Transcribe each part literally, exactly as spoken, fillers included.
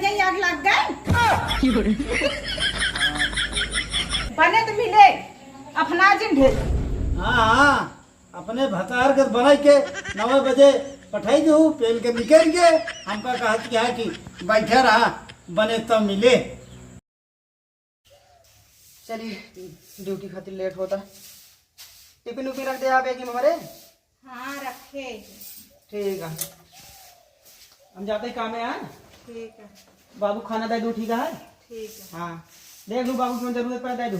ये आग लग गए। बने तो मिले, अपना जिन ढेर। हाँ, हाँ, अपने भतार के बनाई के नौ बजे पठाई दू, पेल के निकल के हमका कहत क्या कि बैठा रहा, बने तो मिले। चली, ड्यूटी खातिर लेट होता। टिफिन उफिन रख दे आप एक ही हमारे। हाँ, रखे। ठीक है, हम जाते ही काम है, हाँ? ठीक है। बाबू खाना दे दू, ठीक है? ठीक है। हाँ, देख लू बाबू, क्यों जरूरत पड़े, दे दू।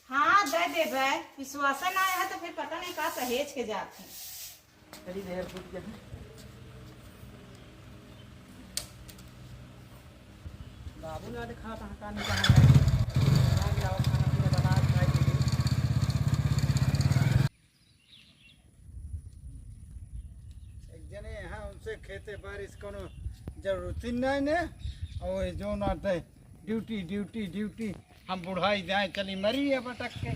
हाँ, दे देबे। विश्वास ना आया है तो फिर पता नहीं का सहेज के जात है। चली देर फूट गया। बाबू ना दिखा कहाँ, कहाँ निकल गया। बना के लाओ, खाना पीना बना के खाए पीए। एक जने यहाँ उनसे खेते बारिश कोनो जरूरत ही नहीं ने। और ये जो ना आते ड्यूटी, ड्यूटी, ड्यूटी, हम बुढ़ाई जाए चली मरी है बटक के।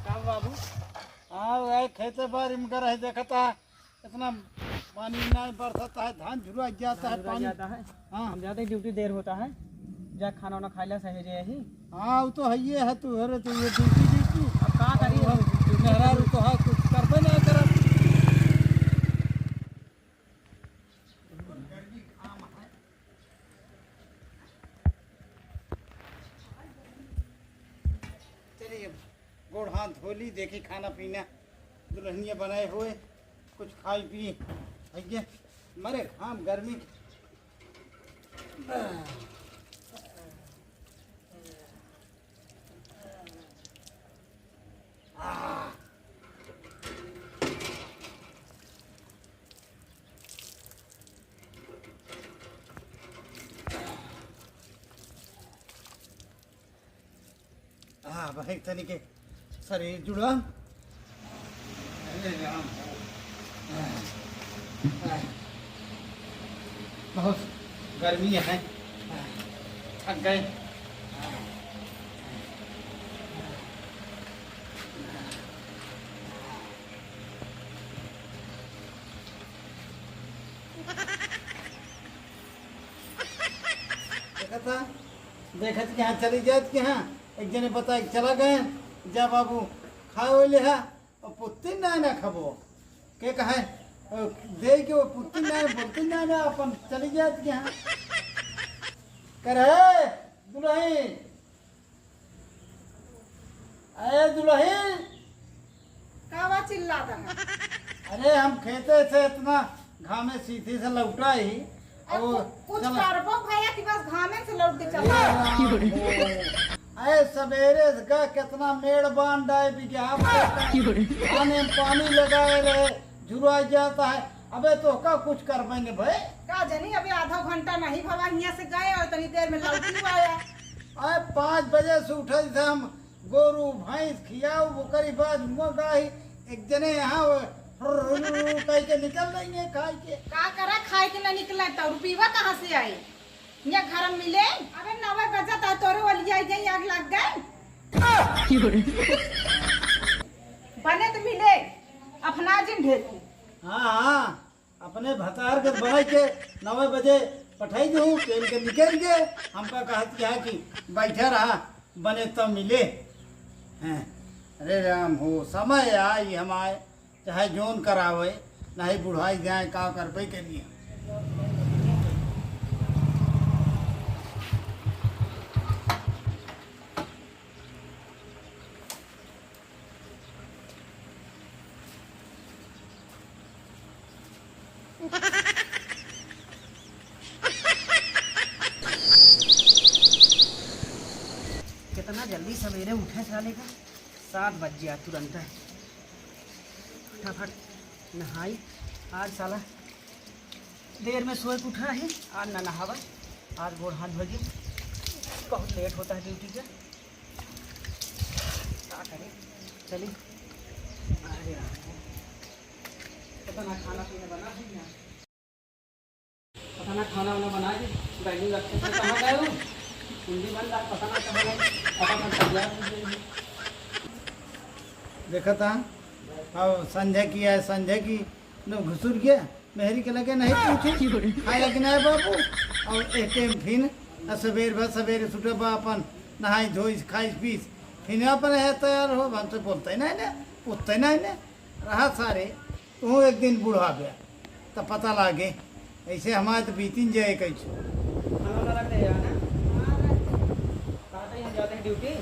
का बाबू? हाँ, वह खेते बारी में गरह देखता है, इतना पानी नहीं बरसता है, धान झुरा जाता है, धान झुरा पानी। जाता है। हाँ। हम जाते हैं, ड्यूटी देर होता है, जा खाना वाना खाइला सहेजे यही। हाँ, वो तो है, ये है, तू, अरे, तू ये ड्यूटी, ड्यूटी। अब का करी? अब मेहरारू तो है, कुछ करबे ना करब। चलिए, गोड़ हाथ धो ली, देखी खाना पीना दुल्हनिया बनाए हुए, कुछ खाई पी, भैया, मरे घाम गर्मी। हाँ, भाई, तनी के शरीर जुड़ा। अरे राम हो। बहुत गर्मी है, थक गए। देखा था, देखत के यहाँ चली जात के यहाँ, एक जने बता के चला गए, "जा बाबू, खाए ले हा।" और पुत्ती ना ना खबो। के कहे, अ, दे के वो पुत्ती ना, बोलती ना ना, अपन चली जात के यहाँ। करे, दुल्हन, अरे दुल्हन। का बा चिल्लात है? अरे हम खेते से इतना घामे सीधी से लौटा ही। अब और कु-, कुछ चला। करबो भैया कि बस घामे से लौट के अरे चला। राम हो। अरे सवेरे से का कितना मेड़ बांध डाए बिगहा पे। धाने में पानी लगाए रहे, झुरा जाता है। अबे तो का कुछ करबे ने भाई? का जनी अबे आधा घंटा नहीं भवा हियां से गए और तनी देर में लौटी आया। अरे पाँच बजे से उठे से हम गोरू, भैंस खियाऊ, ओकरी बाद मुँह गाही, एक जने यहाँ वो हुर्र हुर्र कह के निकल रही है खाए के। का करा खाए के ना निकला तो रुपीवा कहाँ से आई? ये घर में मिले? अबे नवे बजत है, तोरे वलिया आई गई, आग लग गए। बने तो मिले, अपना जिन ढेर। हाँ, हाँ। अपने भतार के बनाई के नवे बजे पठाई दू, पेल के निकल के, हमका कहत किया कि बैठा रहा, बने तो मिले। हैं, अरे राम हो, समय आई हमारे, चाहे जोन करावे, नहीं बुढ़ाई जाए, का करबे के लिए। कितना जल्दी सवेरे उठे साले का, सात बज गया तुरंत। फटाफट नहाई, आज साला देर में सोए के उठा है, आज ना नहावा, आज गोड़ हाथ धोगी, बहुत लेट होता है ड्यूटी पे। का करे? चली। अरे राम। पता ना खाना पीना बना है ना। पता ना खाना वाना बना के बैलून रखे थे, कहाँ गए हो? कुंडी बंद, आप पता ना कहाँ गए। फटाफट तैयार हो जाइए। देखा था, अब संजय की है, संजय की न घुसुर गया। मेहरी के लगे नहीं पूछी, खाया कि नहीं बाबू? और एक टाइम फिन, आ सबेर भर सबेरे सुटे बा अपन नहाई धोई, खाई पीस, फिन अपन है तैयार हो, हमसे बोलते नहीं ने, पूछते नहीं ने। रहा सारे, तू एक दिन बूढ़ा गया, तब पता लागे, ऐसे हमारे तो बीतिन जाए कैसे। खाना वाला रख दे यार ना। कहाँ तक हम जाते हैं ड्यूटी,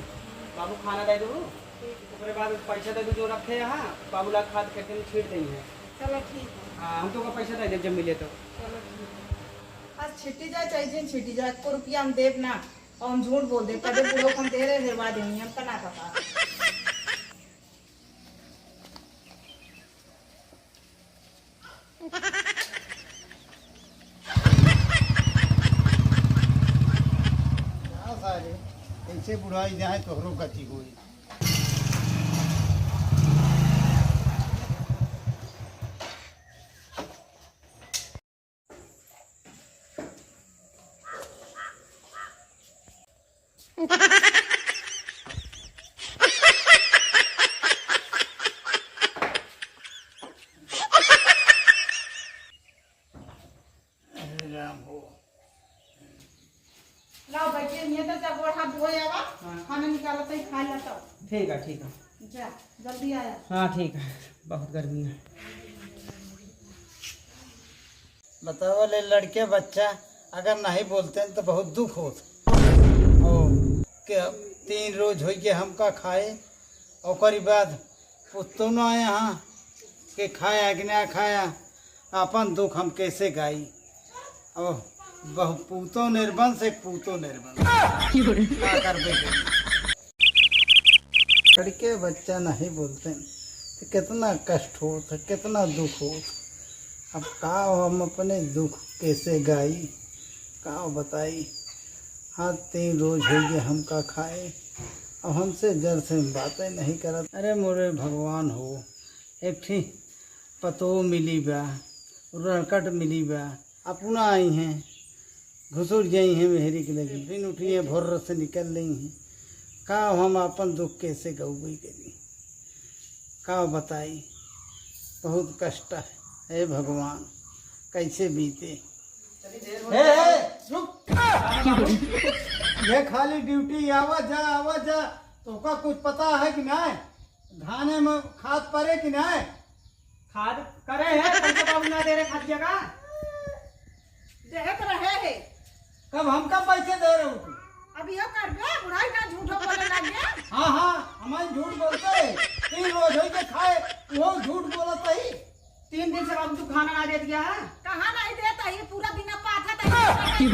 बाबू खाना दे दो, ओकरे बाद पैसा दे दो जो रखे यहाँ, बाबू ला खाद खेत में छीट देंगे। चलो ठीक है। हाँ, हम तो का पैसा दे दे जब मिले तो। चलो ठीक है। आज छिटी जाए चाहे जिन छिटी जाए, एको रुपया हम देब ना, और हम झूठ बोल दे, कदे बुढ़ो हम दे रहे, हेरवा देंगे, हमका ना पता। जा सारे, ऐसे बुढ़ाई जाए तोहरो गति होई। अरे राम हो। लाओ बच्चे, ये तो जब गोड़ हाथ धोए आवा, हाँ। खाना निकालो तो ही खा लेता। ठीक है, ठीक है। जा, जल्दी आया। हाँ, ठीक है, बहुत गर्मी है। बतावा ले, लड़के बच्चा अगर नहीं बोलते हैं तो बहुत दुख होत। और के तीन रोज होई के हमका खाए, ओकरी बाद पुत्तो ना आया हाँ के खाया कि ना खाया, अपन दुख हम कैसे गाई? अब बहु पूतो निर्बंस, एक पूतो निर्बंस। का करबे करी? लड़के बच्चा नहीं बोलते तो कितना कष्ट होत, कितना दुख होत। अब का हम अपने दुख कैसे गाई, का बताई? आज तीन रोज हो गए हमका खाए, अब हमसे जर से बातें नहीं करत। अरे मोरे भगवान हो, एक ठी पतो मिली बा, रड़कट मिली बा, अपना आई हैं, घुसुर जाई हैं मेहरी के लगी, फिर उठी हैं, भोर से निकल रही हैं। का हम अपन दुख कैसे गौबई करी, का बताई, बहुत कष्ट है। हे भगवान, कैसे बीते। ए, ए, रुक। ये खाली ड्यूटी आवा जा, आवा जा, तोका कुछ पता है कि नहीं? धाने में खाद परे कि नहीं? खाद करे है, पैसा बाबू ना दे रहे खाद जगह। देहत रहे है। कब हमका पैसे दे रहे हो तू? अब यो करबे, बुढ़ाई ना झूठो बोले लग गया। हाँ, हाँ, हमारे झूठ बोलते हैं। तीन रोज होई के खाए, वो झूठ बोलत ही। तीन दिन से बाबू तू खाना ना देत गया है? कहाँ नहीं देता, ये पूरा दिन पाथा था। तीन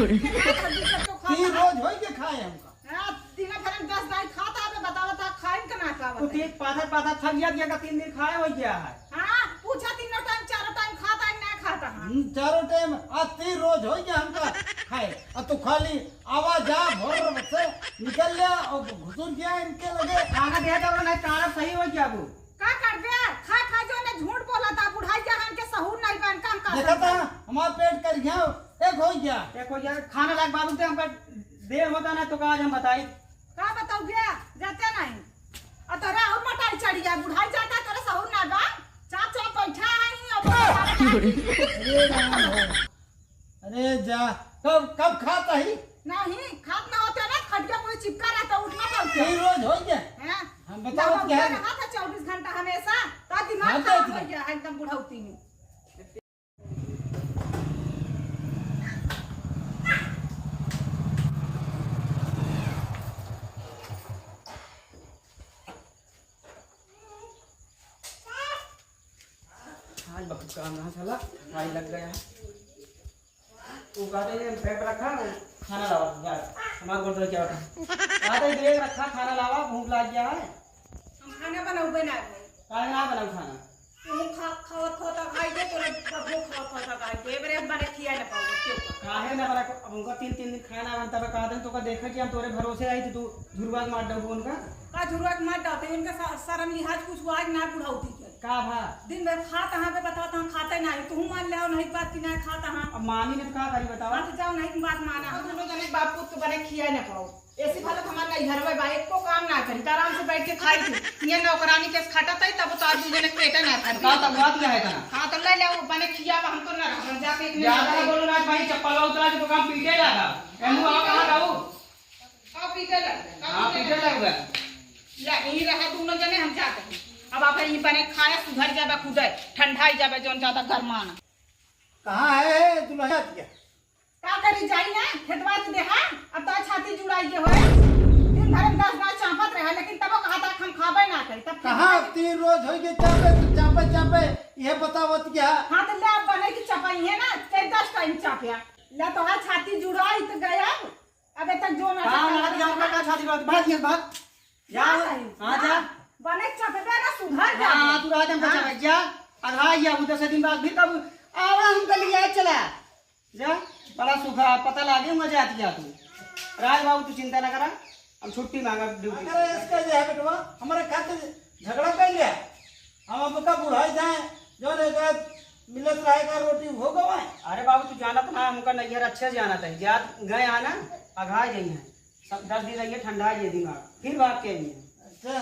रोज होई के खाए हमका। हाँ, दिन भर में दस दाई खाता है, बतावा था, खाइन के ना खावा तू था। तीन पाथा, पाथा थक गया, गया का तीन दिन खाए हो गया है। हाँ, पूछा तीनों टाइम, चारों टाइम खाता है, ना खाता है। हम्म, चारों टाइम, आज तीन रोज होई गया हमका खाए। अब तू खाली आवा जा, भोर से निकल ले और घुसुर गया इनके लगे। खाना दे दो, नहीं खाना सही हो गया वो। का करबे? खा खा जो ने झूठ बोला था, बुढ़ाई जहान के सहूर नहीं बन, काम का देखा था, हमार पेट कर गया, एक हो गया। एक हो गया, खाना लाग बाबू से हमका देर होता ना तो का आज हम बताई। का बताऊ बे? जाते नहीं। आ तोरा और मोटाई चढ़ी जा, बुढ़ाई जाता तोरा सहूर ना बा। चाप चाप बैठा है ही, अब अरे राम हो। अरे जा, कब, कब खात ही? नहीं, खात ना होते ना, खटिया पूरी चिपका रहता, उठ ना पाते। यही रोज हो गया। हैं? हम ना बताओ हम क्या है? रहा था चौबीस घंटा हमेशा, तो दिमाग हाँ, खराब तो हो गया है एकदम बुढ़ौती में। आज बहुत काम रहा साला, भाई लग गया। तू कहते हैं, "बैग रखा, खाना लावा, जा, हमारे बोल रहे क्या होता है?" कहते हैं, "बैग रखा, खाना लावा, भूख लग गया है।" हम खाना बनाऊबे ना भाई। काहे ना बनाऊ खाना? तू खा, खावत हो तो खाई दे, तोरे बबू खावत हो तो खाई दे, ए बेरे हम बने खिया ना पाऊबे, क्यों? काहे ना बना, अब उनका तीन, तीन दिन खाना बनता बा, कहा देन तो का देखा कि हम तोरे भरोसे आई, तो तू झुरवा के मार डालबो उनका? का झुरवा के मार डालते? उनका स-, शर्म लिहाज कुछ हुआ कि ना बुढ़ौती के? का भा? दिन भर खात हाँ बे, बताओ तो हम खाते नहीं, तू मान ले नहीं बात कि ना खात हाँ। अब मानी ने तो का करी बताओ? हाँ तो जाओ नहीं बात माना, हम दोनों जने बाप पुत के बने खिया ना पाओ। ऐसी हालत हमार नहीं घर में बा, एको काम ना करी, तो आराम से बैठ के खाई थी। ये नौकरानी के खटत है, तब तो आज दू जने के पेटे ना भरी। का तब बात क्या है इतना? हाँ तो ले ले, वो बने खिया बा, हम तो ना ज्यादा ना बोलो ना भाई, चप्पल उतरा के तो काम पीटे लगा। एमू आओ, कहाँ जाऊ? का पीटे लग गए? का हाँ, पीटे पीटे लग गए? ले, यहीं रहा दोनों जने, हम जाते हैं। अब आप यहीं बने खाए, सुधर जाबे खुदे, ठंडाई जाबे, जौन ज्यादा गरमाना। कहाँ है दुल्हन के? का करी जाई ना, खेतवा तो देहा, अब तो छाती जुड़ाई के होए। दिन भर में दस बार चापत रहा, लेकिन तबो कहा था हम खाबे ना करी, तब कहाँ? तीन रोज हो गए चापे, तो चापे, चापे, यह बतावत क्या? हाँ, तो ले, अब बने की चपाई है ना, चाहे दस टाइम चापे। ले, तो हाँ, छाती जुड़ाई तो गया। अबे तक जो ना कहाँ चापा लगा लगा दिया, आपका कहाँ छाती बात, भाग ये भाग। जा, जा भाई, हाँ, जा। जा। बने चपबे ना, सुधर जा। हाँ, तू रात में हाँ। बचा भाई, जा। अघा या उधर से दिन बाद फिर कब आवा, हम कल लिया चला। जा, बड़ा सुखा, पता लागे, मजा आती है तू। राज बाबू, तू चिंता ना करा, हम छुट्टी मांगा ड्यूटी से। अरे, इसका जो है बेटवा, हमारे खातिर झगड़ा कर लिया। हम अब का बुढ़ाई जाए, जो ने का मिलत रहे का रोटी हो गवाए। अरे बाबू, तू जानत ना, हमका नैहर अच्छे से जानत है। जात गए आना, अघा गई हैं। सब दस दिन रहिए, ठंडा ये दिमाग, फिर भाग के आई हैं। अच्छा,